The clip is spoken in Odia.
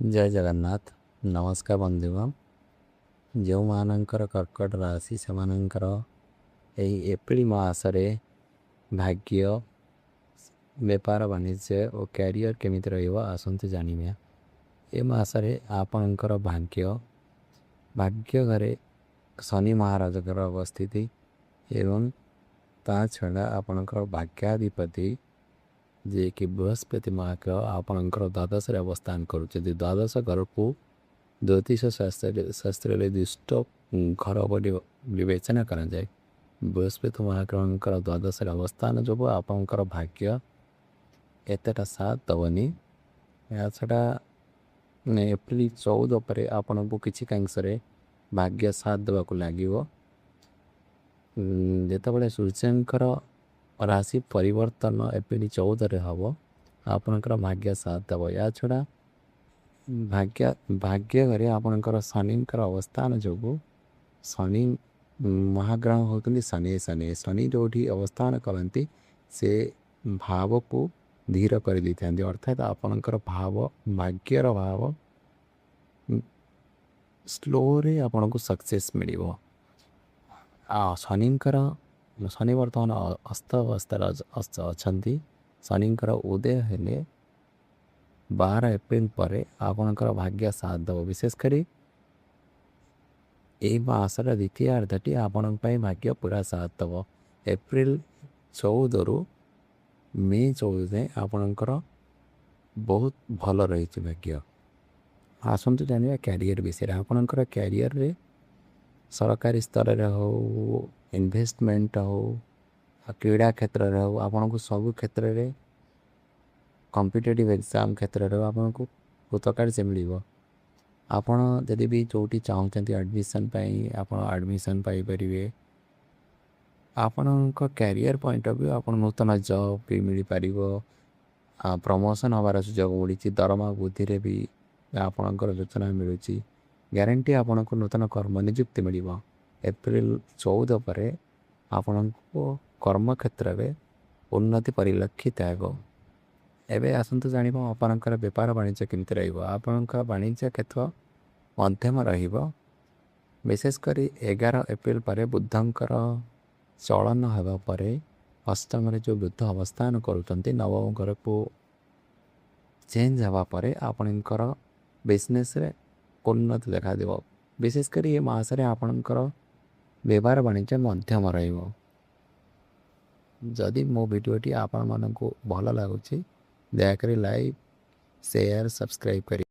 ଜୟ ଜଗନ୍ନାଥ। ନମସ୍କାର ବନ୍ଧୁଗଣ। ଯେଉଁମାନଙ୍କର କର୍କଟ ରାଶି, ସେମାନଙ୍କର ଏହି ଏପ୍ରିଲ ମାସରେ ଭାଗ୍ୟ, ବେପାର, ବାଣିଜ୍ୟ ଓ କ୍ୟାରିୟର କେମିତି ରହିବ, ଆସନ୍ତୁ ଜାଣିବା। ଏ ମାସରେ ଆପଣଙ୍କର ଭାଗ୍ୟ, ଭାଗ୍ୟ ଘରେ ଶନି ମହାରାଜଙ୍କର ଅବସ୍ଥିତି ଏବଂ ତା ଛଡ଼ା ଆପଣଙ୍କର ଭାଗ୍ୟାଧିପତି ଯିଏକି ବୃହସ୍ପତି ମହାଗ୍ରହ ଆପଣଙ୍କର ଦ୍ୱାଦଶରେ ଅବସ୍ଥାନ କରୁଛନ୍ତି। ଦ୍ୱାଦଶ ଘରକୁ ଜ୍ୟୋତିଷ ଶାସ୍ତ୍ରରେ ଦୁଷ୍ଟ ଘର ବୋଲି ବିବେଚନା କରାଯାଏ। ବୃହସ୍ପତି ମହାଗ୍ରହଙ୍କର ଦ୍ୱାଦଶରେ ଅବସ୍ଥାନ ଯୋଗୁଁ ଆପଣଙ୍କର ଭାଗ୍ୟ ଏତେଟା ସାଥ ଦେବନି। ଏହା ଛଡ଼ା ଏପ୍ରିଲ 14 ପରେ ଆପଣଙ୍କୁ କିଛି କାଂଶରେ ଭାଗ୍ୟ ସାଥ ଦେବାକୁ ଲାଗିବ, ଯେତେବେଳେ ସୂର୍ଯ୍ୟଙ୍କର ରାଶି ପରିବର୍ତ୍ତନ ଏପ୍ରିଲ 14ରେ ହେବ, ଆପଣଙ୍କର ଭାଗ୍ୟ ସାଥ ଦେବ। ଏହା ଛଡ଼ା ଭାଗ୍ୟ ଘରେ ଆପଣଙ୍କର ଶନିଙ୍କର ଅବସ୍ଥାନ ଯୋଗୁଁ, ଶନି ମହାଗ୍ରହ ହେଉଛନ୍ତି ଶନି। ଶନି ଶନି ଯେଉଁଠି ଅବସ୍ଥାନ କରନ୍ତି, ସେ ଭାବକୁ ଧୀର କରିଦେଇଥାନ୍ତି। ଅର୍ଥାତ୍ ଆପଣଙ୍କର ଭାବ, ଭାଗ୍ୟର ଭାବ ସ୍ଲୋରେ ଆପଣଙ୍କୁ ସକ୍ସେସ୍ ମିଳିବ। ଆଉ ଶନି ବର୍ତ୍ତମାନ ଅସ୍ତ ଅବସ୍ଥାରେ ଅଛନ୍ତି। ଶନିଙ୍କର ଉଦୟ ହେଲେ 12 ଏପ୍ରିଲ ପରେ ଆପଣଙ୍କର ଭାଗ୍ୟ ସାଥ ଦେବ। ବିଶେଷ କରି ଏଇ ମାସର ଦ୍ୱିତୀୟାର୍ଦ୍ଧଟି ଆପଣଙ୍କ ପାଇଁ ଭାଗ୍ୟ ପୁରା ସାଥ ଦେବ। ଏପ୍ରିଲ 14ରୁ ମେ 14 ଯାଏଁ ଆପଣଙ୍କର ବହୁତ ଭଲ ରହିଛି ଭାଗ୍ୟ। ଆସନ୍ତୁ ଜାଣିବା କ୍ୟାରିୟର ବିଷୟରେ। ଆପଣଙ୍କର କ୍ୟାରିୟରରେ ସରକାରୀ ସ୍ତରରେ ହେଉ, ଇନଭେଷ୍ଟମେଣ୍ଟ ହେଉ, କ୍ରୀଡ଼ା କ୍ଷେତ୍ରରେ ହେଉ, ଆପଣଙ୍କୁ ସବୁ କ୍ଷେତ୍ରରେ, କମ୍ପିଟେଟିଭ୍ ଏକ୍ଜାମ୍ କ୍ଷେତ୍ରରେ ହେଉ, ଆପଣଙ୍କୁ କୃତକାର୍ଯ୍ୟ ମିଳିବ। ଆପଣ ଯଦି ବି ଯେଉଁଠି ଚାହୁଁଛନ୍ତି ଆଡ଼ମିସନ୍ ପାଇଁ, ଆପଣ ଆଡ଼ମିସନ୍ ପାଇପାରିବେ। ଆପଣଙ୍କ କ୍ୟାରିୟର ପଏଣ୍ଟ ଅଫ୍ ଭ୍ୟୁ ଆପଣ ନୂତନ ଜବ୍ ବି ମିଳିପାରିବ, ପ୍ରମୋସନ୍ ହେବାର ସୁଯୋଗ ମିଳିଛି, ଦରମା ବୃଦ୍ଧିରେ ବି ଆପଣଙ୍କର ସୂଚନା ମିଳୁଛି। ଗ୍ୟାରେଣ୍ଟି ଆପଣଙ୍କୁ ନୂତନ କର୍ମ ନିଯୁକ୍ତି ମିଳିବ। ଏପ୍ରିଲ 14 ପରେ ଆପଣଙ୍କୁ କର୍ମକ୍ଷେତ୍ରରେ ଉନ୍ନତି ପରିଲକ୍ଷିତ ହେବ। ଏବେ ଆସନ୍ତୁ ଜାଣିବ ଆପଣଙ୍କର ବେପାର ବାଣିଜ୍ୟ କେମିତି ରହିବ। ଆପଣଙ୍କ ବାଣିଜ୍ୟ କ୍ଷେତ୍ର ମଧ୍ୟମ ରହିବ। ବିଶେଷ କରି 11 ଏପ୍ରିଲ ପରେ ବୁଧଙ୍କର ଚଳନ ହେବା ପରେ, ଅଷ୍ଟମରେ ଯେଉଁ ବୁଧ ଅବସ୍ଥାନ କରୁଛନ୍ତି, ନବମ ଘରକୁ ଚେଞ୍ଜ ହେବା ପରେ ଆପଣଙ୍କର ବିଜନେସ୍ରେ ଉନ୍ନତି ଦେଖାଯିବ। ବିଶେଷ କରି ଏ ମାସରେ ଆପଣଙ୍କର ବେପାର ବାଣିଜ୍ୟ ମଧ୍ୟମ ରହିବ। ଯଦି ମୋ ଭିଡ଼ିଓଟି ଆପଣମାନଙ୍କୁ ଭଲ ଲାଗୁଛି, ଦୟାକରି ଲାଇକ୍, ସେୟାର, ସବସ୍କ୍ରାଇବ୍ କରି